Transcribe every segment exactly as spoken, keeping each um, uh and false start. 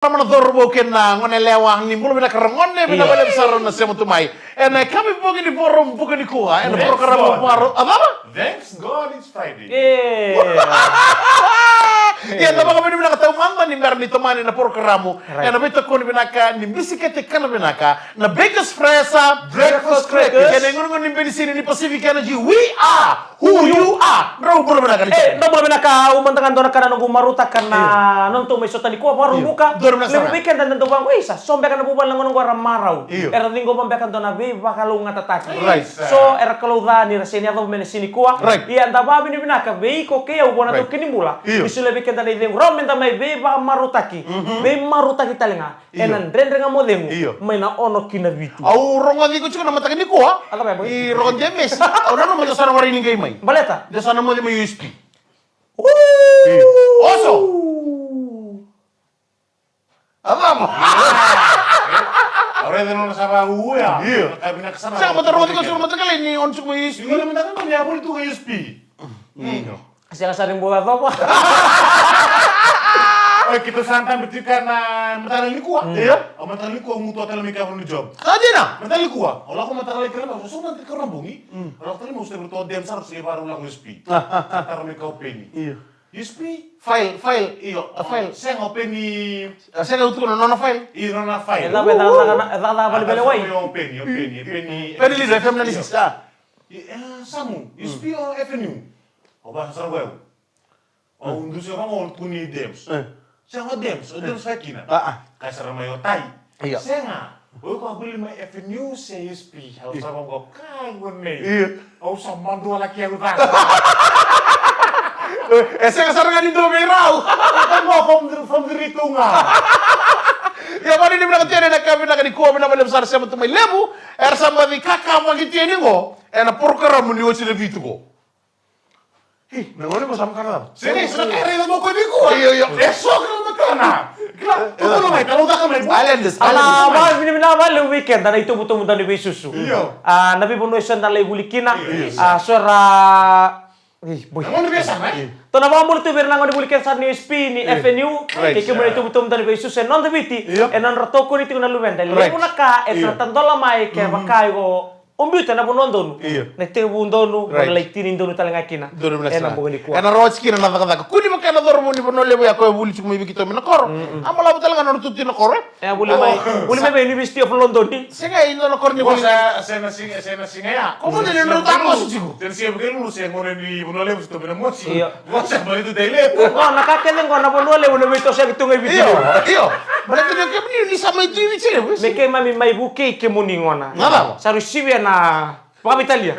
Rama na cauravou kei na gone yalewa, ni bula vinaka ragone, vinaka vakalevu sara na sema tu mai. Ena yakavi bogi ni Vakaraubuka nikua, ena porokaramu Varo, a cava? Thanks God it's Friday. Yeah. Ia, da vakavinavinaka taumada ni bera ni tomani na porokaramu. Right. Ena veitokoni vinaka ni bisikete kana vinaka, na Bakers Fresh Breakfast Crackers. Kei na iguniguni ni benisini ni Pacific Energy, we are who you are. Drau bula vinaka ni. E, drau bula vinaka, au mada ga dua na ka na noqu marautaka na nodatou mai sota nikua, Vakaraubuka. Io. Dua na vinaka sara. Levu vei keda da dau vaqo, isa, so beka na vuvale na gauna oqo era marau. Io. Era ciqoma beka dua na veivakalougatataki. Right. So, era kalou ca ni ra sega ni yacova mai na siga nikua. Right. Ia, da vakavinavinaka vei iko kei au vua na taukei ni bula. Io. Ni solia vei keda na icegu. Rawa meda mai veivakamarautaki. Mhm. Veimarautaki tale ga. Io. Ena Dredre Ga Mo Cegu. Io. Mai na ono ki na vitu. Au rogoci iko tiko na mataka nikua. A cava ya, boy? I rogo de mesi. Au nanuma de sa na warai ni qai mai. Baleta? De sa na moce mai U S P. Uu! Io. Oso! A cava? Au raica nona sa va uya. Io. Sa mata rogoci iko tiko na mataka lailai ni ono tiko mai U S P. Io, na mataka ni a voli tu ga U S P. Io. Sega sara ni bau yacova. Oi, keitou sa dabe tiko na mataka nikua. Mm. Io. Au mataka nikua au gutuwa tale mai kea vou ni job. Sa dina? Mataka nikua. Au lako mataka lai kere mai, so na tiko na bogi. Mm. Au lako tale mai, au sotava ratou dem sara, au sega ni vakarau lako S P. Sa taro mai kea o Peni. Io. S P? File, file. Io, a file. Sega o Peni. A sega utuku na nona file. Io, nona file. E cava, e cava, e cava, e cava, vale, vale, wai. O Peni, o Peni, Peni. Peni Lisa, F M ninety-six, a. E, e, Samu, S P o F N U? Au vaka sara ko au. Au dusia vaka au tukuni Dems. E. Sega o Dems, o Dems fai kina. A, a. Kaya sara mai o Tai. Io. Sega. O iko a vuli mai F N U se S P? Au sa vaka, kai gone. Io. Au sa madua laki au ca. E sega sara ga ni dua vei rau. Au sa fam-, famdiri tu ga. Ia, vani ni vinaka tena na ka vinaka nikua, vinaka vakalevu sara sema tu mai levu. Era sa baci kakavaki tiko yani qo ena porokaramu ni Oti na Vitu qo. Ih, na gone qo sa vaka na cava? Sega, sega, e raica mo ko ni qo. Io, io. E so ka na matana. Kila, tu na mai, talo taka mai. Islanders, Islanders. Ana, va, vini, vina, va, levu vei keda na itomutomu dau ni veisusu. Io. A, na veivanua eso eda lai vuli kina. Io, io. A, so era Ih, boy. Na gone vei sara, e? Tou na vakabula tu vei ira na gone vuli kece sara ni S P ni F N U. Right. Kei kemuni na itomutomu dau ni veisusu e noda Viti, io, e nodra tokoni tiko na luveda. Right. Levu na ka e, io, tadola mai ke, mhm, vaka iko o biuta na vanua donu. Io. Na itekivu donu, right, na lai tini donu tale ga kina. Donu na, e na bogi nikua. E na rawa tiko kina na cakacaka. Kua ni vaka na cauravou ni Vanua Levu ya ko e vuli tiko mai vei keitou mai na koro. Mm, mm. A balavu tale ga na nona tutu na koro, e? E a vuli mai, vuli mai vei University of London. Sega, e dua na koro ni vuli. Sa, sa na siga, sa na siga ya. Ko mo ni na ta ko si tiko. Sa na siga vei Lulu, sa gone ni Vanua Levu, sa tobe na mosi. Io. Vosa mai tu dai levu. Qo na ka kece qo na Vanua Levu na veitosoyaki tu ga i Viti. Io, io. Baleta ni kemuni ni sa mai tu i Viti levu. Me keimami mai vukei kemuni gona. Na cava? Sa rui sivia na vakaveitalia.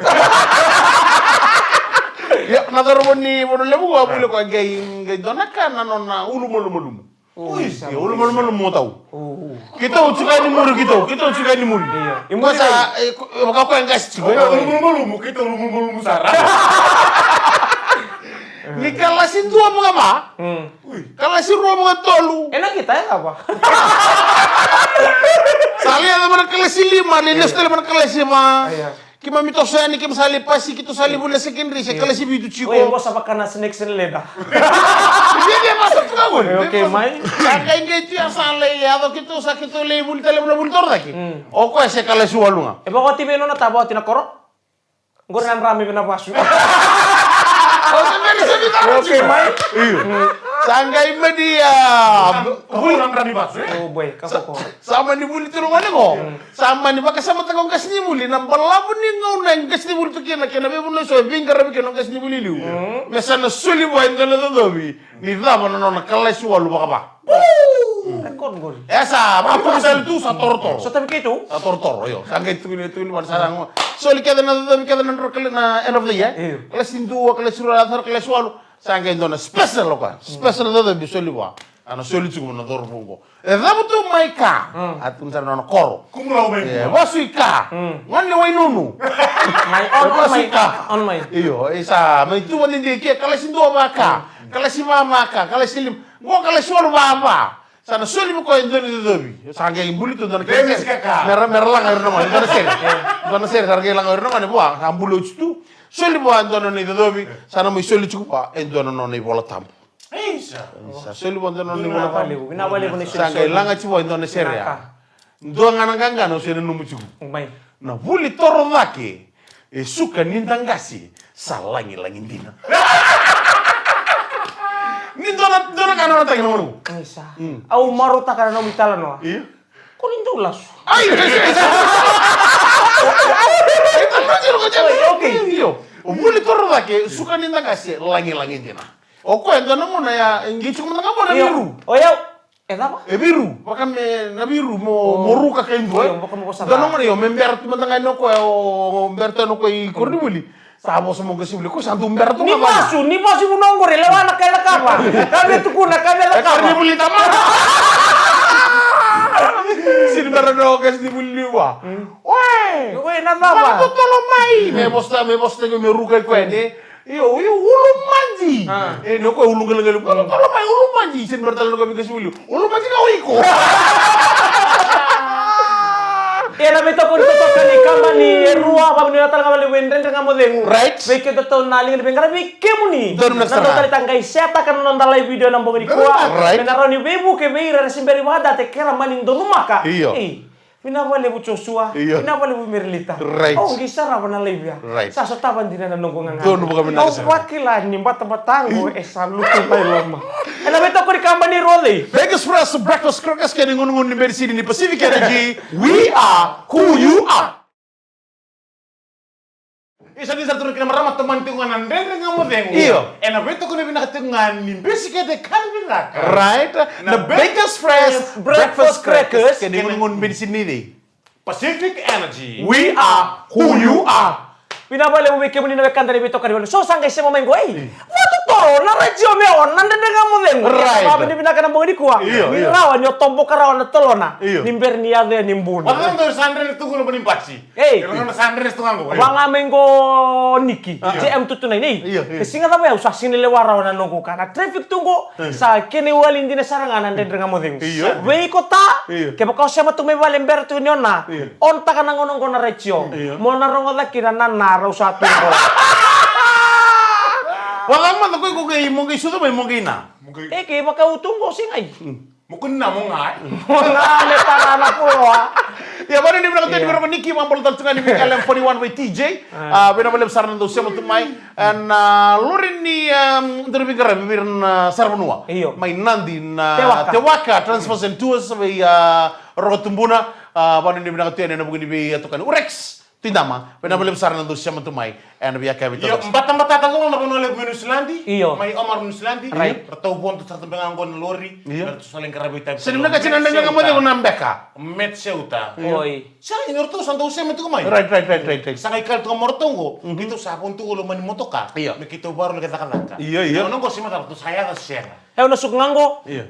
Io, na cauravou ni Vanua Levu, a vuli ko qai, qai dua na ka na nona ulumalumalumu. Ui, io, ulumalumalumu tau. Uu. Keitou tiko ni muri, keitou, keitou tiko ni muri. Io. I muri sa, e, ko, e, vaka ko e qasi tiko, e? Ulumalumalumu, keitou ulumalumalumu sara. Ni kalasi dua vaka va. Mm. Ui. Kalasi rua vaka tolu. E na kita, e cava? Sa lai yaco mai na kalasi lima, ni lesu tale mai na kalasi va. Io. Keimami toso yani, keimami sa lai pasi, keitou sa lai vuli na secondary, se kalasi vitu tiko. Oi, qo sa vaka na snakes and ladder. Via, via, vasa tu ka gole. Oi, okay, mai. Sa qai qai tu ya sa lai yaco keitou, sa keitou lai vuli tale, vuli, vuli torocake. Mm. O koya se kalasi walu ga. E vakaoti vei nona ta, vakaoti na koro? Qori na drami vei na vasu. O se meni se vita. Okay, mai. Io. Mm. Sa qai mani, a, vuli na drami vasu, e? Oh boy, ka koko. Sa mani vuli tu na gone qo. Mm. Sa mani vakasamataka o qasenivuli na balavu ni gauna e qasenivuli tu kina, kei na veivanua eso e veiqaravi kina o qasenivuli i liu. Mm. Me sa na soli vua e dua na icocovi ni cava na nona kalasi walu vakava. Woo! Record qori. E sa vakatuku sara tu, sa torotoro. Sotavi keitou? Sa torotoro, io. Sa qai tukuni, tukuni vua, sa qai soli kece na icocovi kece na nodra kala-, na end of the year. Io. Kalasi dua, kalasi rua, kalasi walu. Sa qai dua na special o koya. Special icocovi soli vua. A na soli tiko na cauravou qo. E cavutu mai ka. Mm. A tukuna sara na nona koro. Kumulau mai. E, vasu i ka. Mm. Gone Wainunu. Mai, on, e, on vasu mai, i ka. On mai. Io, e sa mai tu vadi ke, kalasi dua vaka. Mm. Kalasi va vaka, kalasi lima. Qo kalasi walu vava. Sa na soli vei koya e dua na icocovi. Sa qai buli tu dua na kena sere. Mera, mera laga ira na gone, dua na sere. Dua na sere, sa ra qai laga ira na gone vua, sa buli oti tu. Soli vua e dua na nona icocovi, sa na mai soli tiko vua e dua na nona iVola Tabu. Isa. Sa soli vua dua na nona ivola. Vinaka vakalevu, vinaka vakalevu na isolisoli. Sa qai laga tiko vua e dua na sere ya. Dua ga na qaqa na au se nanuma tiko. Mai. Na vuli toro cake e suka ni da qase sa lagilagi dina. Ni dua na, dua na ka na nona taki na gauna. Isa. Au marautaka na nomu italanoa. Io. Ko ni dau lasu. Ai, ai, ai, ai. Oi, okay. Io. O vuli toro cake, suka ni da qase, lagilagi dina. O koya, dua na gauna ya, e qai tiko mada ga vua na veiru. O yau, e cava? E veiru, vaka me na veiru, mo, mo ruka kai dua. Io, vaka mo vosa. Dua na gauna, io, me bera tu mada ga ena o koya, o bera tu ena o koya i koronivuli. Sa vosa mai o qasenivuli, ko sa dau bera tu ga vale. Ni vasu, ni vasu i vanua oqori, lewa na ka e cakava. Ka me tukuna, ka me cakava. E koronivuli tamata. Sini bera na o qasenivuli ni vua. Oe! Oe, na cava? Mana totolo mai. Me vosa, me vosa tiko me ruka i koya, ne? Io, io, ulumaji. E, ni o koya uluqaliqali. Mana totolo mai, ulumaji. Sini bera tale na o koya me qasenivuli. Ulumaji ga o iko. Ena veitokoni totoka ni kabani e rua, vakanuinui tale ga vakalevu e Dredre Ga Mo Cegu. Right. Vei keitou na liga ni veiqaravi, vei kemuni. Donu na sara. Na dau taleitaka qai share-taka na noda live video ena bogi nikua. Right. Me na rawa ni veivuke vei ira era se bera ni vakadate, ke ra mani donumaka. Io. Ei, vinaka vakalevu Joshua. Io. Vinaka vakalevu Merilita. Right. Au qai sarava na live ya. Right. Sa sotava dina na noqu gagadre. Donu vakavinaka sara. Au vakila ni batabata qo e sa lutu mai loma. Ena veitokoni kabani e rua cei? Vegas Fresh Breakfast Crackers kei na igunugunu ni beni sini ni Pacific Energy. We are who you are. Isa ni sa turu kina marama, tomani tiko ga na Dredre Ga Mo Cegu. Io. Ena veitokoni vinaka tiko ga ni bisikete kani vinaka. Right. Na Bakers Fresh Breakfast Crackers kei na igunugunu ni beni sini ni Pacific Energy. We are who you are. Vinaka vakalevu vei kemuni na wekada ni veitokani vale. So sa qai sema mai qo, ei. Vatotolo na retio me o na Dredre Ga Mo Cegu. Right. Vakanuinui vinaka na bogi nikua. Io, io. Ni rawa ni o toboka rawa na tolona. Io. Ni bera ni yaco yani buna. Vaka dou sa dredre tu qo na basi. Ei. Ira na sa dredre tu ga qo. Vaga mai qo Niki. Io. J M two two nine, ei. Io, io. E siga cava ya au sa sega ni lewa rawa na noqu ka. Na traffic tu qo. Sa kena iwali dina sara ga na Dredre Ga Mo Cegu. Io. Vei iko ta, kevaka o sema tu mai vale bera tu ni o na, on-taka na gauna oqo na retio. Mo na rogoca kina na na rau sa tu qo. Vaka mada ko iko qai mo qai sucu mai mo qai na. E kevaka au tu qo sigai. Mo kua ni na mo ga. Mo ga me tara na puloa. Ia, vakanuinui vinaka tu yani vei Niki, vakabula tale tu ga yani vei L M forty-one vei T J. A, vinaka vakalevu sara na dau sema tu mai. Ena lori ni, em, dau veiqaravi vei ira na saravanua. Io. Mai Nadi na Tewaka. Tewaka Transfers and Tours vei, a, Roko Tubuna. A, vakanuinui vinaka tu yani ena vuku ni veitokani. O Rex Tuidama, vinaka vakalevu sara na dau sema tu mai. Ena veiyakavi toka. Io, batabatata ga na vanua levu mai Niusiladi. Io. Mai Omar, Niusiladi. Right. Ratou vodo sara tu beka ga qo na lori. Io. Ratou sa lai qaravi itavi. Sega ni vinaka, sega ni vinaka mo cegu na beka. Met Seuta. Oi. Sa i ratou sa dau sema tiko mai. Right, right, right, right, right. Sa qai kaya tiko mai o ratou qo, keitou sa vodo tiko loma ni motoka. Io. Me keitou vakarau laki cakacaka. Io, io. Io, na qo sema tale, ratou sa yaco sega. E, au na suka ga qo. Io.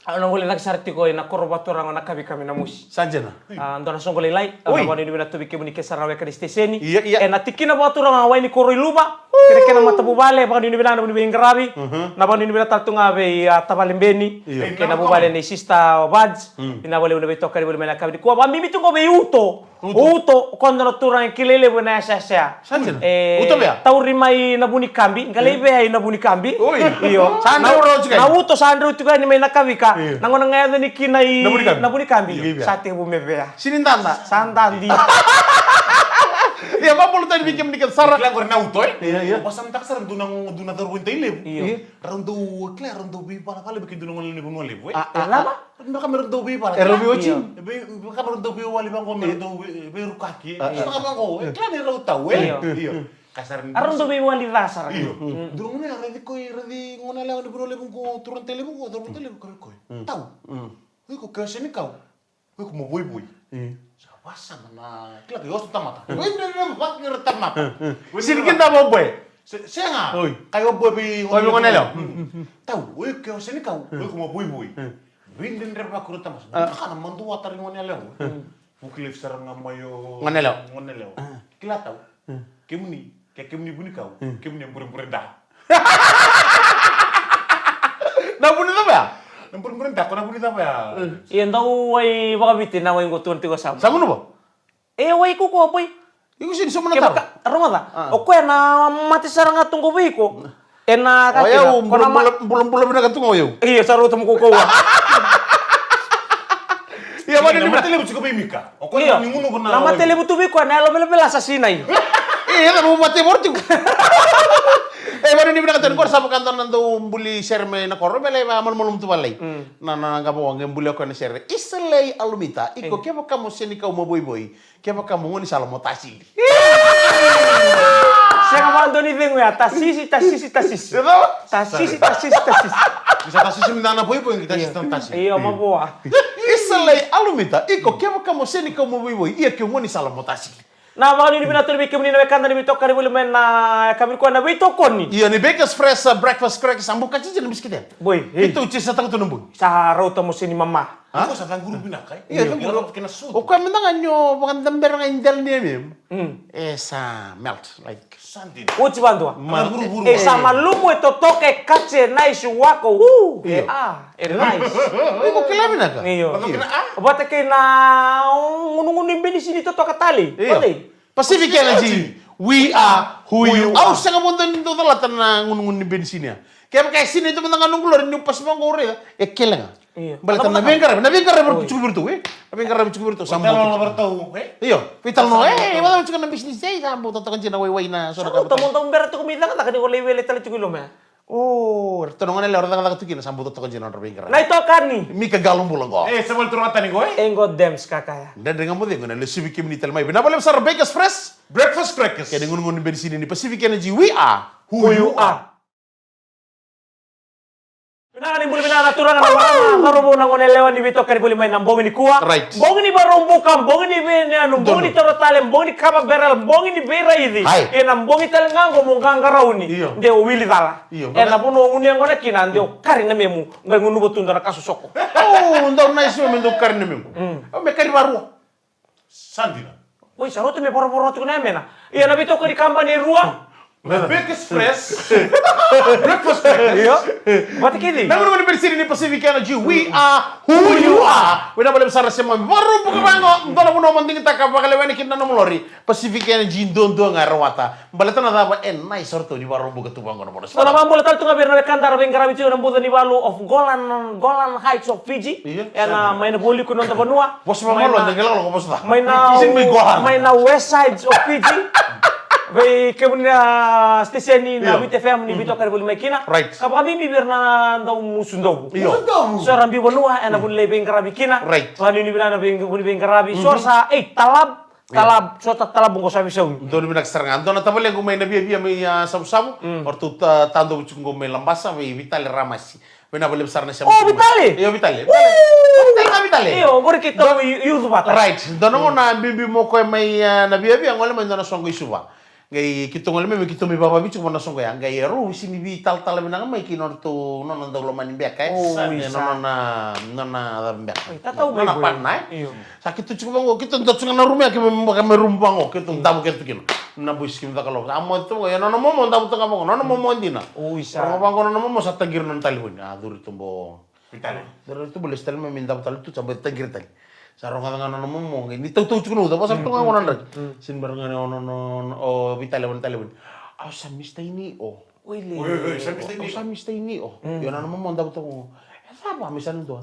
Au na gole cake sara tiko ina koro vakaturaga o Nakavika mai Namusi. Sa dina. A, dua na soqo lailai. Oi. Au na vakanuinui vinaka tu vei kemuni kece sara na weka ni siteseni. Ia, ia. Ena tikina vakaturaga ga wai ni koro i Luva. Kei na kena matavuvale, vakanuinui vinaka na vuni veiqaravi. Mhm. Na vakanuinui vinaka tale tu ga vei, a, tavale Beni. Io. Kei na vuvale nei Sister Vaj. Mm. Vinaka vakalevu na veitokani voli mai na yakavi nikua. Vakabibi tu qo vei Uto. Uto. Uto, o koya dua na turaga kilai levu ena yasayasa ya. Sa dina. E, Uto vea? Tauri mai Navunikabi, qai lai vea i Navunikabi. Oi. Io. Sa drau rau tiko yani. Na Uto sa drau tiko yani mai Nakavika. Io. Na gauna ga e yaco yani kina i Navunikabi. Navunikabi. Io, vea. Sa tekivu me vea. Sega ni dada. Sa dadi. Ia, vakabula tale vei kemuni kece sara. Kila qori na Uto, e? Io, io. Vakasamataka sara dua na, dua na cauravou ni Tailevu. Io. Io. Rau dau, kila, rau dau veivalavala vei keitou na gone ni Vanua Levu, e? A, a, e lava? Beka me rau dau veivala. E rau veiwatching. Vei, beka me rau dau veiwali vaqo, me rau dau vei, veirukaki. A, a. Beka vaqo, e kila ni rau tau, e? Io. Io. Ka sara ni. A rau dau veiwali ca sara. Io. Mm. Dua na gone, a raici koya, raici gone yalewa ni Vanua Levu qo, turaga ni Tailevu qo, turaga ni Tailevu, ka vei koya. Mm. Tau. Mm. O iko ke o senikau, o iko mo voivoi. Io. Sa vakasama na, kila ke o sa tamata. Mm. Oi, dredre, vakadredre tamata. Mm, mm. Sega ni kidava o boy. Se, sega. Oi. Ka o boy vei gone yalewa. Mm, mm, mm. Tau, o iko ke o senikau, o iko mo voivoi. Mm. Veidredrevaki o tamata. A. Ka na madua tara ni gone yalewa. Mm. Vuki levu sara ga mai o gone yalewa. Gone yalewa. A. Kila tau. A. Kemuni, ke kemuni vunikau, a, kemuni e burebure da. Na vuni cava ya? Na burebure da, ko na vuni cava ya? A. Ia dau wai vakaviti na wai qo tu na tiko sa. Sa vuni va? E wai ko ko boy. Iko sega ni sauma na taro. Rogoca. A. O koya na mate sara ga tu qo vei iko. Ena ka O kina, yau, ko na ma- bulabula, bulabula vinaka tu ga o yau. Io, sa rauta mo kaukaua. Ia, vani Na ni vinaka. Matalevu tiko vei Mika. O koya Io. ni gunuva Na Matalevu tu vei koya, na yalo velavela sa sinai. Ia, na mo mate voro tiko. E, vani ni vinaka tani, qori sa vaka dua na dau buli sere mai na koro, bele va malumalumu tu valai. Na, na, na, qavo, qai buli o koya na sere. Isa lei Alumita, iko kevaka mo senikau mo voivoi, kevaka mo gaunisala mo tasili. Sega vakadua ni cegu ya, tasisi, tasisi, tasisi. Io, cava? Tasisi, tasisi, tasisi. Ni sa tasisi mi na voivoi, ni tasisi na tasi. Io, mavoa. Isa lei Alumita, iko kevaka mo senikau mo voivoi, ia ke o gaunisala mo tasili. Na vakanuinui vinaka tale vei kemuni na wekada ni veitokani voli mai na yakavi nikua na veitokoni. Io, ni Bakers Fresh, uh, breakfast crackers, a bukatiti na bisikete. Boi, ei. Ito uti sa takutu na bui. Sa rauta mo seni mama. Ko sa caguru vinaka, e? Io, Io, caguru. kena sutu. O koya mada ga ni o vakadabera ga i dela ni yameyam. Mm. E sa melt, like. Sandin. Uti vadua. Mala vuruvuru. E sa malumu, e totoka, e kaci, e nice wako. Uu, e Io. A, e nice. Iko kila vinaka. Io. Vaka kena A? Vata kei na gunugunu ni benisini totoka tale. Io. Vata kei Pacific Energy, we are who you are. Au sega vodo ni dau calata na gunugunu ni benisini ya. Kevaka e sinai tu mada ga noqu lori niu pasi vaqo au raica, e kele ga. Io. Baleta na veiqaravi, na veiqaravi era tu tiko vei iratou, e? Na veiqaravi tiko vei iratou, sa bau. Tala na varatou, e? Io, veitalanoa, e, e vacava tiko na bisinisi, e, sa bau totoka dina, waiwai na so na Sa rauta mo dau bera tiko mai cakacaka ni ko lai wele tale tiko i loma ya. O, ratou na gone yalewa ra cakacaka tu kina, sa bau totoka dina nodra veiqaravi. Na itokani. Mika Qalo bula qo. E, sa vale turaga tani qo, e? E qo Dems kakaya. Dredre ga mo cegu, na lesuvi kemuni tale mai. Vinaka vakalevu sara Bakers Fresh. Breakfast crackers. Kei na gunugunu ni benisini ni Pacific Energy, we are who you are. Vinaka ni bula vinaka na turaga na marama, cauravou na gone yalewa ni veitokani voli mai na bogi nikua. Right. Bogi ni Vakaraubuka, bogi ni veiyanuyanu, bogi ni taro tale, bogi ni kava barrel, bogi ni veiraici. Hai. Ena bogi tale ga qo mo qaqarauni. Io. De o wili cala. Io. Ena vanua o gunu yaqona kina, de o kari na memu, qai gunuva tu dua na ka sosoko. O, dau nice me dau kari na memu. Mm. O me kari varua. Sa dina. Oi, sa rauta me voravora tiko na yamena. Ia na veitokani kabani e rua. Na Bakers Fresh. Breakfast Breakers. Io. Vata kei cei? Na gunugunu ni benisini ni Pacific Energy, we are who you are. Vinaka vakalevu sara sema Vakaraubuka vaqo, dua na vanua mo digitaka vakalewena kina na nomu lori. Pacific Energy duadua ga e rawata. Baleta na cava? E nice o ratou ni Vakaraubuka tu vaqo na vanua. Sa na vakabula tale tu ga vei ira na wekada ra veiqaravi tiko na buca ni valu of Golan, Golan Heights of Fiji. Io. Ena mai na vualiku ni noda vanua. Vosa mai na, mai na, mai na West Side of Fiji. Vei kemuni na siteseni na Viti F M ni veitokani voli mai kina. Right. Ka vakabibi vei ira na dau musu dovu. Io. So era biu vanua ena vuni lai veiqaravi kina. Right. Vakanuinui vinaka na vuni veiqaravi. So era sa, ei, talab, talab, so ta talab qo sa veisaumi. Donu vinaka sara ga. Donu na tavalequ mai na viavia mai, a, Savusavu. O ratou ta, tadovu tiko qo mai Labasa, vei Vitale Ramasi. Vinaka vakalevu sara na sema. O Vitale? Io, Vitale. O Vitale, Vitale. Io, qori keitou youth vata. Right. Dua na gauna bibi mo koya mai, a, na viavia, gole mai dua na soqo i Suva. Qai keitou gole mai, me keitou mai vavavi tiko vua na soqo ya. Qai e rau sini veitalatala vinaka mai kei nodratou, nona dau lomani beka, e. O, e, isa. Nona, nona cava beka. Oi, tatau mai nona partner, e. Io. Sa keitou tiko vaqo, keitou dau tiko na rumu ya, keitou baka mai rumu vaqo, keitou davu keitou kina. Na boys keitou caka loma. A moce tu vaqo, ia nona momo davu tu ga vaqo, nona momo dina. Oi, sa. Rogo vaqo nona momo, sa taqiri nona talevoni. A curu tu bo. Vitale. Curu tu bo, lesu tale mai, me davu tale tu, sa bau taqiri tale. Sa rogoca ga nona momo, ni tautau tiko na uca, vasa tu ga qo na draki. Sini bera ga ni o nona, o Vitale vana talevoni. Au sa miss-taka ni o. Oi, oi, oi, sa miss-taka ni o. Au sa miss-taka ni o. Io, nona momo davu tu ga. E cava me sa na dua?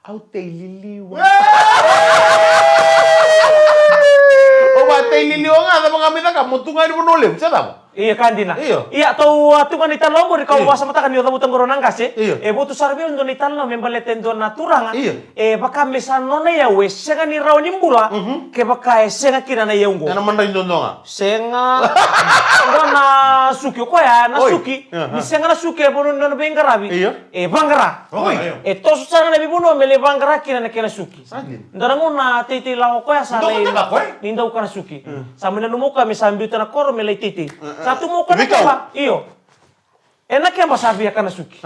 Au tei liliwa. O va tei liliwa ga, cava ga me caka, mo tu ga ni vanua levu, se cava? Ia, ka dina. Io. Ia, tou a tu ga na italanoa qori, kau vakasamataka ni o cavuta qori na qase. Io. E votu sara vei au dua na italanoa me baleta e dua na turaga. Io. E vaka me sa nona iyau e sega ni rawa ni bula, kevaka e sega kina na iyau qo. Ena madrai dodonu ga. Sega. Qo na suki, o koya na suki. Ni sega na suki e vanua ni nona veiqaravi. Io. E vaqara. Oi. E toso sara na veivanua me lai vaqara kina na kena suki. Sa dina. Dua na gauna teitei lawa o koya sa lai ni dau kana suki. Sa mai nanuma o koya me sa biuta na koro me lai teitei. Sa tu mai o koya na keba. Io. Ena keba sa via kana suki.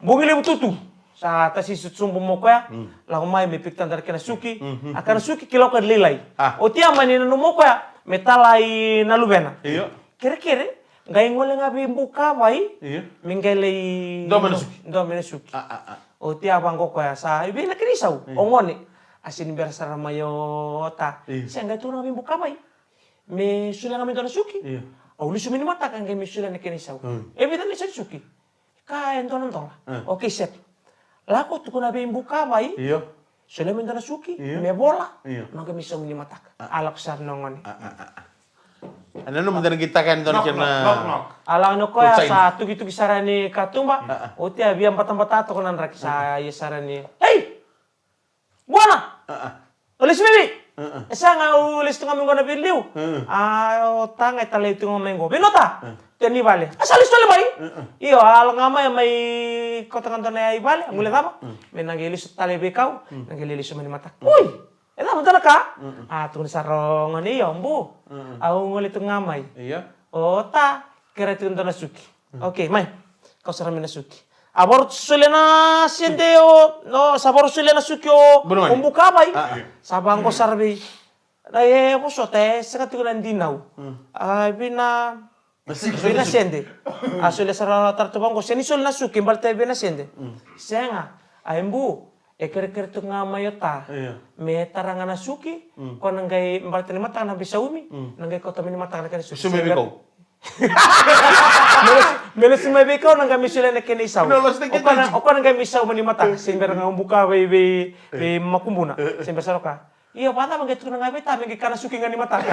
Bogi levu tutu. Sa tasi sobu mai o koya, lako mai me pikitada na kena suki. A kana suki kila o koya ni lailai. Oti ya mai ni nanuma o koya me talai na luvena. Io. Kerekere, qai gole ga vei Bukavai. Io. Me qai lai domo na suki. Domo na suki. A, a, a. Oti ya vaqo o koya sa, i vei na kena isau? Io. O gone. A sini bera sara mai o ta. Io. Se qai tukuna ga vei Bukavai. Me solia ga me dua na suki. Io. Au lesu mai ni mataka qai mai solia na kena isau. Mm. E vica na isau ni suki? Ka e dua na dola. Mm. Okay, set. Lako tukuna vei Bukavai. Io. Solia mai dua na suki, io, me vola. Io. Noqu mai saumi ni mataka. A. A lako sara na gone. A, a, a, a. A nanuma da na qitaka yani dua na kena. Knock, knock, knock, knock. A lako na koya, sa tukituki sara ni katuba. A, a. Oti a via batabata toka na draki, sa ia sara ni. Ei! Buana! A, a. O lesu mai vei? A, a. E sega, au lesu tu ga mai qo na veiliu. A. A, o ta ga e talai tu ga mai qo. Vei nota? A. Teni vale. A sa lesu tale mai? A, a. Io, a lako ga mai, mai kauta ga dua na yaya i vale, a gule cava? A. Me na qai lesu tale vei kau, na qai lesu mai ni mataka. Oi! E cava dua na ka? A, tukuni sara o gone, io, bu. Au gole tu ga mai. Io. O ta, kere tu dua na suki. Okay, mai. Kau sara mai na suki. A varo solia na sede o, no, sa varo solia na suki o, o Bukavai. A, io. Sa vaqo sara vei. Na e vosota e sega tiko na dinau. A, vina. Vei na sede. A solia sara tara tu vaqo, se ni soli na suki, baleta e vei na sede. Sega. A e bu, e kerekere tu ga mai o ta. Io. Me tara ga na suki, ko na qai baleta ni mataka na veisaumi, na qai kauta mai ni mataka na kena suki. Saumi vei kau. Me lesu, me lesu mai vei kau na qai mai solia na kena isau. O ko na, o ko na qai mai sau mai ni mataka. Se bera ga o Bukavai vei, vei Makubuna. Se bera sara o ka. Io, vacava qai tukuna ga vei ta me qai kana suki ga ni mataka.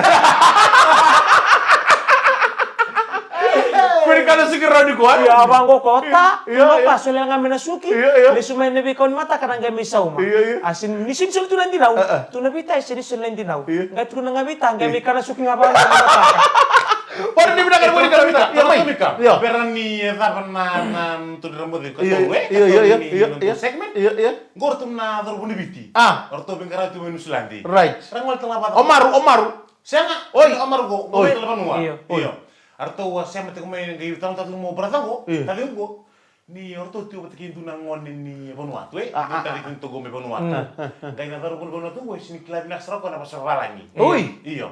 Ko ni kana suki rawa ni ko, a? Io, a vaqo ko ta, io, io, ta solia ga me na suki, io, io, lesu mai na veikau ni mataka na qai mai sauma. Io, io. A sin, ni sin soli tu na dinau, a, a, tu na vei ta, e sin ni soli na dinau. Io. Qai tukuna ga vei ta, qai mai kana suki ga vaqo ni mataka. Ora ni vinaka ni mo ni kana vei ta. Io, mai. Io. Vera ni e cava na, na, tu ni ramoci ka tau, e? Io, io, io, io, io. Segment? Io, io. Qo ratou na cauravou ni Viti. A. Ratou veiqaravi tu mai Niusiladi. Right. Ra gole tale ga vata. O Maru, o Maru. Sega. Oi. O Maru qo, qo mai Lalavanua. Io. Io. Ratou a sema tiko mai qai tala tale mo brother qo. Io. Tale qo. Ni ratou tiko vata kei dua na gone ni Vanuatu, e? A, a, a. Tale kei toqo mai Vanuatu. Mm. Qai na cauravou ni Vanuatu qo, e sini kila vinaka sara o koya na vosa vavalagi. Oi. Io.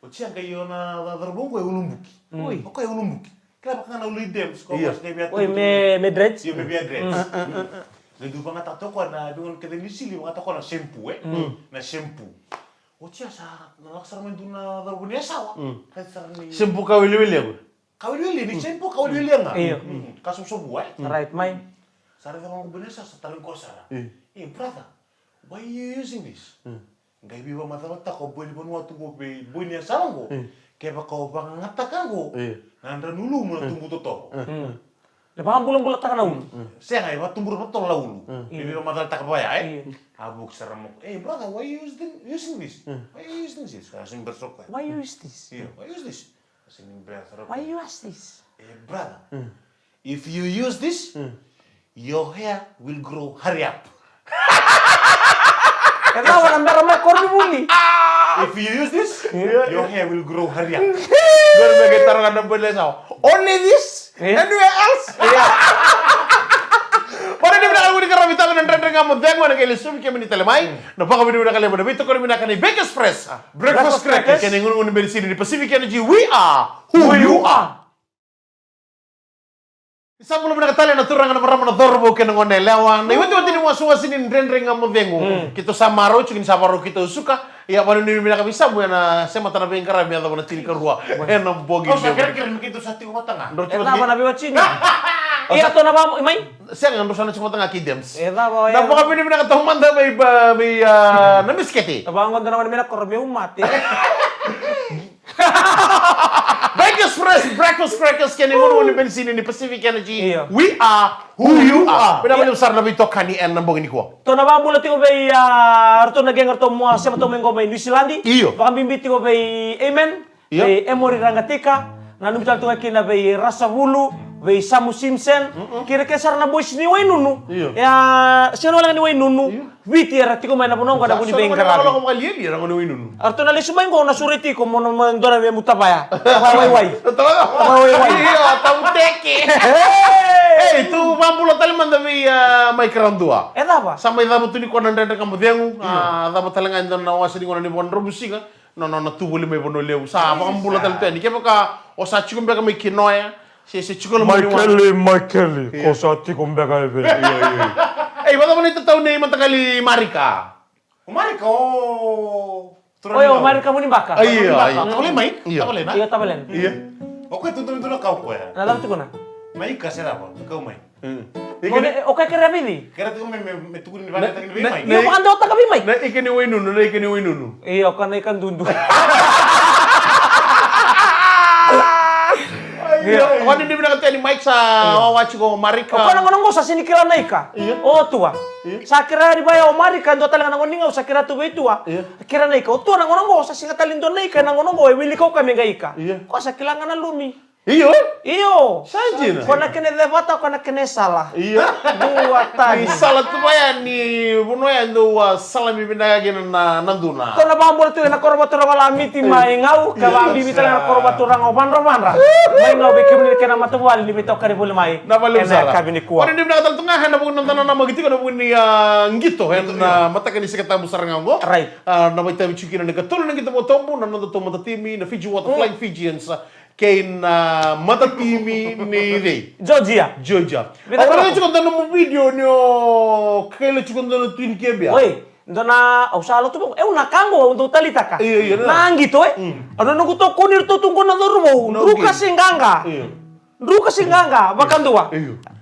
Oti ya qai o na cauravou qo e ulubuki. Oi. O koya e ulubuki. Kila vaka ga na ulu i Dems, ko. Io. Oi, me, me dredge? Io, me via dredge. Mm. Qai dau vagataka toka o koya na, dau gona kece ni sili, vagataka o koya na shampoo, e? Mm. Na shampoo. Oti ya sa na lako sara mai dua na cauravou ni Yasawa. Mm. Ka sara ni shampoo ka wiliwili ya. Ka wiliwili, ni shampoo ka wiliwili ya ga. Io. Mm. Ka sovusovu, e? Right, mai. Sa raica vaqo boi ni Yasawa, sa tale qo sara. Mm. Hey, brother, why you using this? Mm. Qai veivakamacalataka o boi ni Vanuatu qo vei boi ni Yasawa qo. Mm. Kevaka o vakayagataka qo, io, na dra ni ulumu na tubu totovo. Mm. Mm. E vakabulabulataka na ulu. Mm. Sega, e vakatubura vakatotolo na ulu. Mm. E veivakamacalataka vaya, e? Io. A vuki sara mai o koya. Hey, brother, why you using, using this? Mm. Why you using this? A sega ni bera sara o koya. Why you use this? Io, why you use this? A sega ni bera sara o koya. Why you ask this? Eh, brother, mm, if you use this, mm, your hair will grow hurry up. E cava na bera mai koronivuli? If you use this, yeah, your hair will grow hurry up. Qori me qai taro ga na boi ni Yasawa. Only this? Yeah. Anywhere else? Yeah. Ora ni vinaka, uni karavi tale na Dredre Ga Mo Cegu, ena qai lesu mai kemuni tale mai. Mm. Na vakavinavinaka levu na veitokoni vinaka ni Bakers Fresh. Ah. Breakfast crackers. Kei na igunugunu ni benisini ni Pacific Energy. We are who you are. Ni sa bula vinaka tale na turaga, na marama, na cauravou kei na gone yalewa. Na iwatiwati ni wasewase ni Dredre Ga Mo Cegu. Mm. Keitou sa marau tiko ni sa varau keitou suka. Ia, vakanuinui vinaka vei Samu ena semata na veiqaravi me yacova na tinikarua. Ena bogi levu. Au sa kerekere me keitou sa tiko vata ga. Drau tiko vata ga. E cava na veiwatini? Ia, tou na va, mai. Sega, drau sa na tiko vata ga kei Dems. E cava, na vakavinavinaka taumada vei, vei, ah, na Miss Kete. Na vaqo dua na gone mai na koro meu mate. Bakers Fresh, breakfast crackers, kei na igunugunu ni benisini ni Pacific Energy. Io. We are who you are. Vinaka vakalevu sara na veitokani ena bogi nikua. Tou na vakabula tiko vei, ah, ratou na gang, ratou mo sema tou mai qo mai Niusiladi. Io. Vakabibi tiko vei Amen. Io. Vei Emory Raqatika. Nanumi tale tu ga kina vei Rasavulu, vei Samu Simpson. Mm-mm. Kei ira kece sara na boys ni Wainunu. Io. Ia, sega wale ga ni Wainunu. Io. Viti era tiko mai na vanua oqo na vu ni veiqaravi. Era gone Wainunu. Eratou na lesu mai qo na sureti iko mo na dua na veimu tavaya. Tavaya waiwai. Tavaya waiwai. Io, tavuteke. Hey! Ei, tou vakabula tale mada vei, ah, Mike Radua. E cava? Sa mai cava tu nikua na Dredre Ga Mo Cegu. Io. Ah, cava tale ga e dua na wase ni gauna ni Vakaraubusiga. Na nona tu voli mai Vanua Levu. Sa vakabula tale tu yani. Kevaka o sa tiko beka mai Kinoya, se, se tiko lo mai Maikeli, Maikeli, ko sa tiko beka e vei? Io, io. Ei, vacava na itatau nei mataqali Marika? O Marika, o... Oi, o Marika Munibaka. Io, io. Tavale mai? Io. Tavale na? Io, tavale na. Io. O koya tu dua na ka o koya. Na cava tukuna? Mai ka se cava, kau mai. O koya kere a vici? Kere tu me me tukuni ni vale taki ni vei mai. Io, vakadewataka vei mai. Na ika ni wainunu, na ika ni wainunu. Io, ka na ika dudu. Io, o ni ni vinaka teni Mike sa wawa tiko Marika. O koya na gona qo sa sini kila na ika. O tua. Sa kere ni vaya o Marika, dua tale ga na gona ni gau sa kere tu vei tua. Kere na ika, o tua na gona qo sa siga tale dua na ika, na gona qo e wili kau ka me ga ika. Ko sa kila ga na lumi. Io. Io. Sa dina. Ko na kena cevata, ko na kena sala. Io. Dua tani. Ni sala tu vaya ni vuno ya dou a sala mi vinaka kina na na duna. Ko na vabula tu na koro vatura vala miti mai ngau ka vabibi tale na koro vatura ngau vandra vandra. Mai ngau vei kemuni kena matavali ni veitokani voli mai. Na vale usara. Ena kavi ni kua. Ora ni vinaka tale tu ga ena vuku na dana na magitiko na vuku ni a ngito ena mataka ni sika tabu sara ga oqo. Right. Na vaitavi tiko kina ni katolu na qito vakatobu na noda tou matatimi na Fiji Water Flying Fijians kei na matatimi ni cei? Georgia. Georgia. Au raica tiko dua nomu video ni o kaila tiko dua na tui ni kebia. Oi, dua na au sa lotu vaqo. Eu na ka qo au dau talitaka. Io, io, na. Na qito e. Au na noqu tokoni iratou tu qo na cauravou. Druka se qaqa. Io. Druka se qaqa vakadua.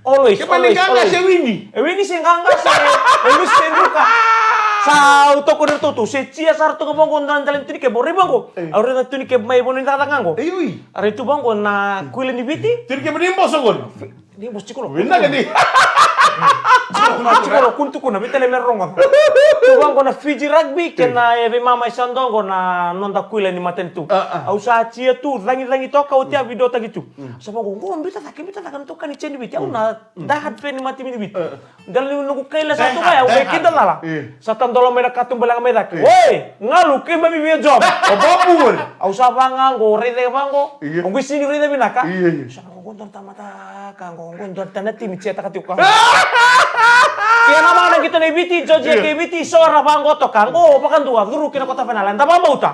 Always, always, always. E wini se qaqa se, e wini se druka. Sa au tokoni ratou tu se tia sara toka vaqo na dala ni tuni keba, au rai vaqo. Au rai na tuni keba mai vanua ni cakacaka qo. A rai tu vaqo na kuila ni Viti. Tuni keba ni boso qo. Ni boso tikolo. Vinaka ni. Tikolo, kua ni tukuna, veitalia me rogoca. Tu vaqo na Fiji Rugby kena e veimama e sa doqo na noda kuila ni matanitu. Au sa tia tu, cagicagi toka, oti a vidiotaki tu. Sa vaqo, qo biuta cake, biuta cake na tokani tia ni Viti. Au na die hard fan ni matimi ni Viti. Dela ni noqu kaila sa tu mai, au mai kida cala. Sa tadola mai na katuba leqa mai cake. Oi, galu, keimami via job. O babu qori. Au sa vaqa qo, raica vaqo. Au qo sini raica vinaka. Sa vaqo, qo dua na tamata ka qo, qo dua na tana timi tia taka tiko ka. Ia na mana qito na i Viti, Georgia kei Viti, so ra vaqo toka. Qo vakadua, curu kina kota fainala. Da vamauta.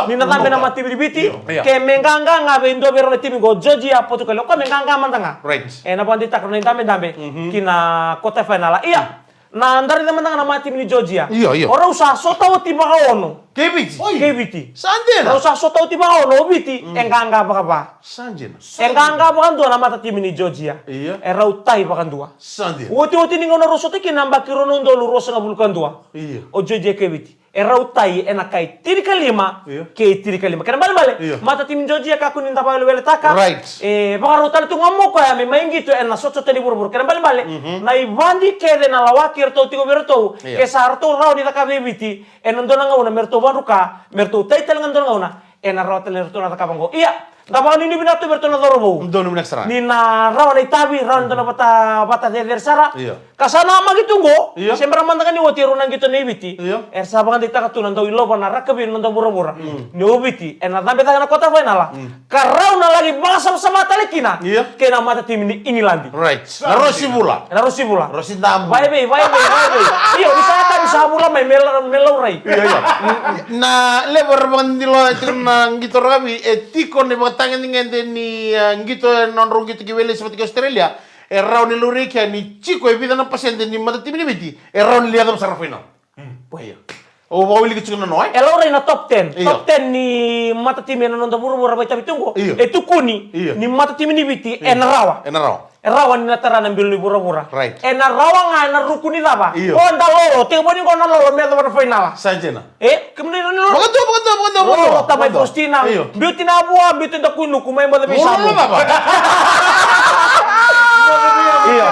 Ni na cabe na matimi ni Viti. Ke me qaqa ga vei dua vei rau na timi qo, Georgia, Portugal. O koya me qaqa mada ga. Right. E na vakadeitaka na idabedabe ki na quarter final. Ia, na da raica mada ga na matimi ni Georgia. Io, io. O rau sa sota oti vakaono. Kei Viti. Kei Viti. Sa dina. Rau sa sota oti vakaono, o Viti e qaqa vakava. Sa dina. E qaqa vakadua na matatimi ni Georgia. Io. E rau tai vakadua. Sa dina. Otioti ni gauna rau sota kina na yabaki rua na udolu ruasagavulu ka dua. Io. O Georgia kei Viti. E rau tai ena kai tinikalima kei tinikalima. Kena balebale, matatimi Georgia kakua ni da vakaweleweletaka. E vakarau tale tu ga mo koya me mai qito ena sotasota ni vuravura. Kena balebale, na ivadi kece na lawaki eratou tiko vei iratou, ke sa ratou rawa ni cakava e Viti ena dua na gauna me ratou vakadruka, me ratou tai tale ga dua na gauna, ena rawa tale ni ratou na cakava oqo. Ia, da vakanuinui vinaka tu vei iratou na cauravou. Ni na rawa na itavi, rawa ni dua na vata, vata cecere sara. Ka sa namaki tu oqo, se bera mada ga ni oti e rua na qito nei Viti. Era sa vakadeitaka tu na dau ilova na rakavi ena noda vuravura. Ni o Viti ena cabe cake na quarter final. Ka rau na laki vakasavasava tale kina kei na matatimi ni Igiladi. Na Rosi Vula. Na Rosi Vula. Rosi Dabu. Vaevei, vaevei, vaevei. Io, ni sa yakavi sa vula mai me laurai. Na levu era vakadilo e tiko na qito rakavi e tiko na ivakatagedegede ni qito e nodrau qito ki Welesi vata ki Australia. E rawa ni laurai kea ni tiko e vica na pasede ni matatimi ni Viti e rawa ni lai yacova sara na final. Au vakawilika tiko na noa e. E laurai na top ten. Top ten ni matatimi ena noda vuravura vakaitavi tu oqo. E tukuni ni matatimi ni Viti ena rawa. Ena rawa. E rawa ni na tara na bilo ni vuravura. Ena rawa ga ena ruku ni cava? O da lolo, tekivu ni qo na lolo me yacova na fainala. Sa dina. E, kemuni na lolo. Vakadua, vakadua, vakadua. Lolo, tamai Faustina. Biuti na vua, biuti da kuinuku, mai moce vei Samu. Io.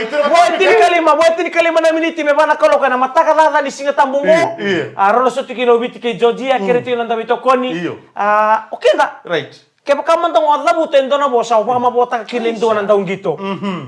Vo e tinikalima, vo e tinikalima na miniti me va na kaloko ena mataka caca ni Siga Tabu oqo. A rau na soti kina o Viti kei Georgia, kere tiko na daveitokoni. A, o keda. Kevaka mada ga o cavuta e dua na vosa, o vakamavotaka kina e dua na dauqito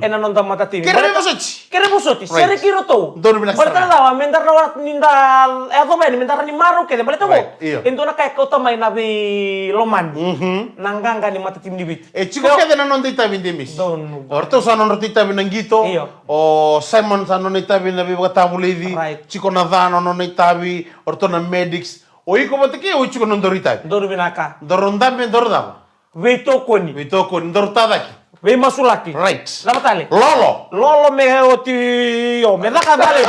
ena noda matatimi. Kere vosoti. Kere vosoti. Sere kei iratou. Baleta na cava, me da rawa ni da yacova yani, me da rawa ni marau kece. Baleta oqo e dua na ka e kauta mai na veilomani. Na qaqa ni matatimi ni Viti. E tiko kece na noda itavi, Demis. O ratou sa nodratou itavi na qito. O Simon sa nona itavi na veivakatavulici. Tiko na Ca na nona itavi. O ratou na Medics. O iko vata kei au e tiko na nodaru itavi. Daru vinaka. Daru dabe, daru cava? Veitokoni. Veitokoni, daru tacaki. Veimasulaki. Right. Cava tale? Lolo. Lolo me oti, io, me caka tale.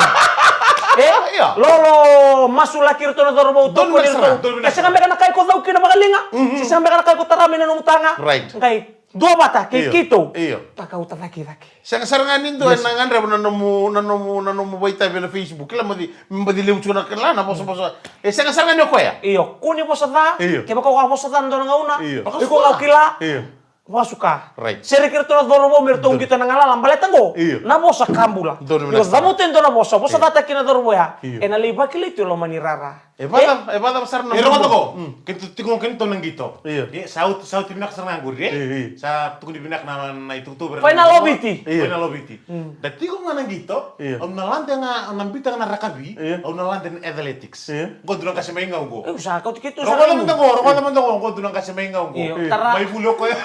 E? Ah, ia. Lolo, masulaki iratou na cauravou. Donu tokoni na iratou sara. Donu na sara. E sega beka na ka iko cau kina vakaliga. Mhm. Se sega beka na ka iko tara mai na nomu taga. Right. Qai dua vata kei keitou. Io. Vakauta cakicaki. Sega sara ga ni dua ena gadreva na nomu, na nomu, na nomu vakaitavi ena Facebook. Kila, baci, baci levu tu na, kila, na vosavosa. E sega sara ga ni o koya. Io, kua ni vosa ca. Io. Kevaka o a vosa ca ena dua na gauna. Io. Iko ga o kila. Io. Vakasuka. Right. Sereki iratou na cauravou me ratou qito ena galala, baleta qo. Io. Na vosa ka bula. Donu na sara. Io, cavuta e dua na vosa, vosa ca taki na cauravou ya. Io. Ena lai vakilai tu e loma ni rara. E vacava, e vacava sara na... E rogoca qo. Mm. Keitou tiko, keitou na qito. Io. E, sa oti, sa oti vinaka sara ga qori, e? Io, io. Sa tukuni vinaka na, na itukutuku vei ira. Fai na loviti. Io. Fai na loviti. Mm. Da tiko ga na qito, io, au na lade ga, au na biuta ga na rakavi, io, au na lade na athletics. Io. Qo dua na qase mai Gau qo. Eu sa kauti keitou sa... Rogoca mada qo, rogoca mada qo, qo dua na qase mai Gau qo. Io, io, tara. Mai vuli o koya.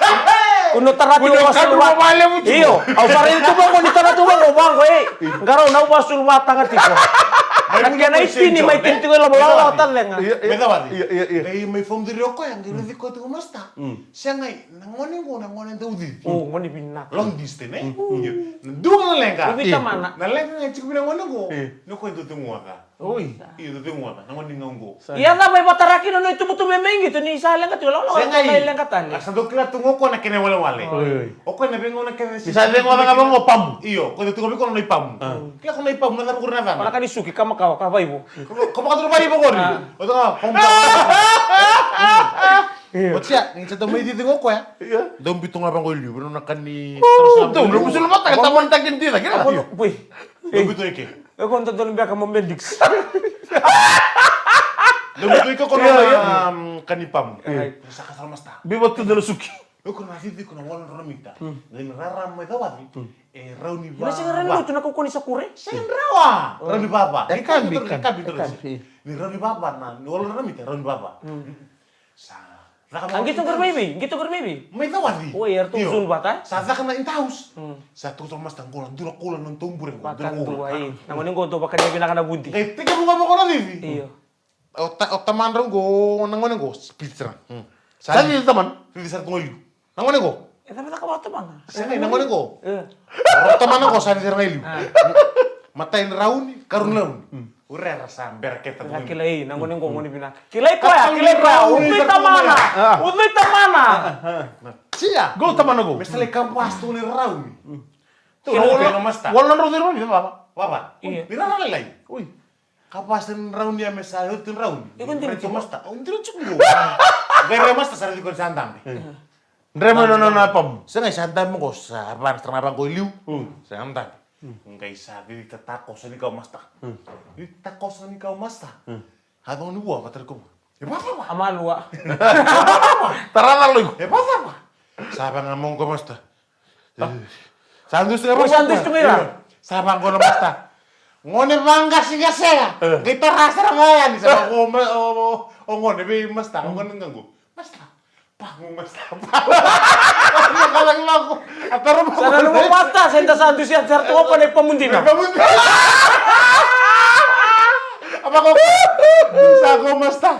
Kua ni tara tiko. Vuli o koya, vakasuluvata. Io, au sa raica tu vaqo ni tara tu vaqo, vaqo, e. Io. Qarauna, au vakasuluvataka tiko. Mai vuli o koya. Na kena itini mai tini tiko i loma, lolo, tale ga. Io, io. Me cavati. Io, io, io. Qai mai fomuduri o koya, qai raici koya tiko, master. Mm. Segai, na gone qo, na gone dau cici. O, gone vinaka. Long distance, e? Mm. Io. Na dua na leqa. Uvi tamana. Na leqa ga e tiko vei na gone qo. Io. Ni o koya dau ceguoca. Oi. Io, dau ceguoca. Na gone ni Gau qo. Sa. Ia cava e vakatara kina na itubutubu me mai qito ni sa leqa tiko, lolo, segai, sa leqa tale. A sa dau kila tu ga o koya na kena iwalewale. Oi, oi. O koya na veigauna kece ni sa ceguoca ga vaqo pamu. Io, o koya dau tu ga vei koya na ipamu. Ah. Kila ko na ipamu, na cava qori na cava. Ko na ka ni suki, ka makawa, ka vaivo. Ko, ko makawa, vaivo qori. Ah. O tu ga, pamu. Io. Oti ya, ni sa dau mai cici ga o koya. Io. Dau biu tu ga vaqo i liu, vei na ka ni... O, dau, dau, dau, dau, dau, dau, dau, dau, dau, dau, dau, dau, dau, dau, dau, biu tu i ke. E ko dodonu beka mo Bendix. Dou biu tu i ke ko na, ia, ia, um, ka ni pamu. Ia. Sa ka sara, master. Biu vata tu dou na suki. E ko na cici ko na walu na drau na mita. Hmm. Qai ni rara mai Cawaci. Hmm. E rauni vava. Ina sega rauni lotu na kaukauwa ni sakure? Sega ni rawa. Oh. Rauni vava. E kabi, e kabi, e kabi. Ni rauni vava na, ni walu na drau na mita, rauni vava. Hmm. Sa caka mai. A qito qori mai vei? Qito qori mai vei? Mai Cawaci. Oi, eratou zone vata, e? Sa caka na inter house. Hmm. Sa tukuna, master, qo na dua na koula na nodatou bure qo. Vakadua, e. Na gone qo dau vakania vinaka na vudi. Qai tekivu ga vaqo na cici. Io. O ta, o tamadrau qo, na gone qo, split sara. Hmm. Sa cici tamana. Cici sara tu ga i liu. Na gone qo. E cava e cakava o tamana? Sega, na gone qo. E. O tamana qo sa cici sara ga i liu. A. Matai ni rauni, karua ni rauni. Hmm. O ira era sa bera kece. Sa kilai, na gone qo gone vinaka. Kilai koya, kilai koya. Ucui tamana. A. Ucui tamana. A, a, a. Sia. Qo tamana qo. Me sa lai kavasi tu ni rauni. Mm. Tu, kilai koya na master. Walu na drau, drau ni vava. Vava. Io. Ni rara lailai. Oi. Kavasi ni rauni ya me sa oti ni rauni. Iko dina tiko, master. O dina tiko qo. Qai rai master sa raici koya ni sa dabe. Mm. Dre mai nona na pamu. Sega, sa dabe qo, sa va na sara ga vaqo i liu. Mm. Sa dabe. Mm. Qai sa cici takoso ni kau, master. Mm. Cici takoso ni kau, master. Mm. A vaqo ni vua, vata ni kau. E vacava? A malua. Tara na loiku. E vacava? Sa vaqo na maqo, master. Ah. Sa dusi ga. Oi, sa dusi tu ga i ra. Sa vaqo na master. Gone vaqasiqasea. Eh. Qai tara sara ga yani, sa vaqo ma, o, o, o gone vei master, o gone qaqu. Master. Pamu, master. Pamu. Sa na nomu master, sa da sa dusi, sa tu ga o koya na ipamu dina. Ipamu dina. A vaqo. Sa qo, master.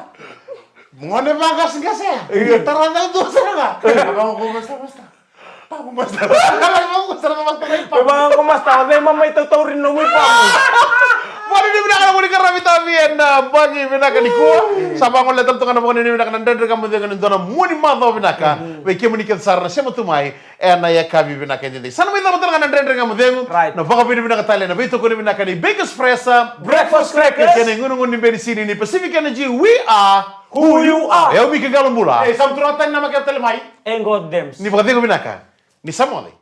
Gone vaqasiqasea. Io. Tara na dua sara ga. A vaqo, master, master. Pamu, master. Pamu, master, master, pamu. E vaqo, master, o cei mamai tautauri na nomu ipamu? Vakanuinui vinaka na gone qaravi tavi ena bogi vinaka nikua. Sa vaqo le tale tu ga na vakanuinui vinaka na Dredre Ga Mo Cegu ena dua na mua ni macawa vinaka. Mm. Vei kemuni kece sara na sema tu mai ena yakavi vinaka edaidai. Sa na mai cava tale ga na Dredre Ga Mo Cegu. Right. Na vakavinavinaka tale ena veitokoni vinaka ni Bakers Fresh Breakfast Crackers. Kei na igunugunu ni benisini ni Pacific Energy, we are who you are. E au Mika Qalobula. E, sa mutura tani na makea tale mai. E God damn. Ni vakacegu vinaka. Ni sa moce.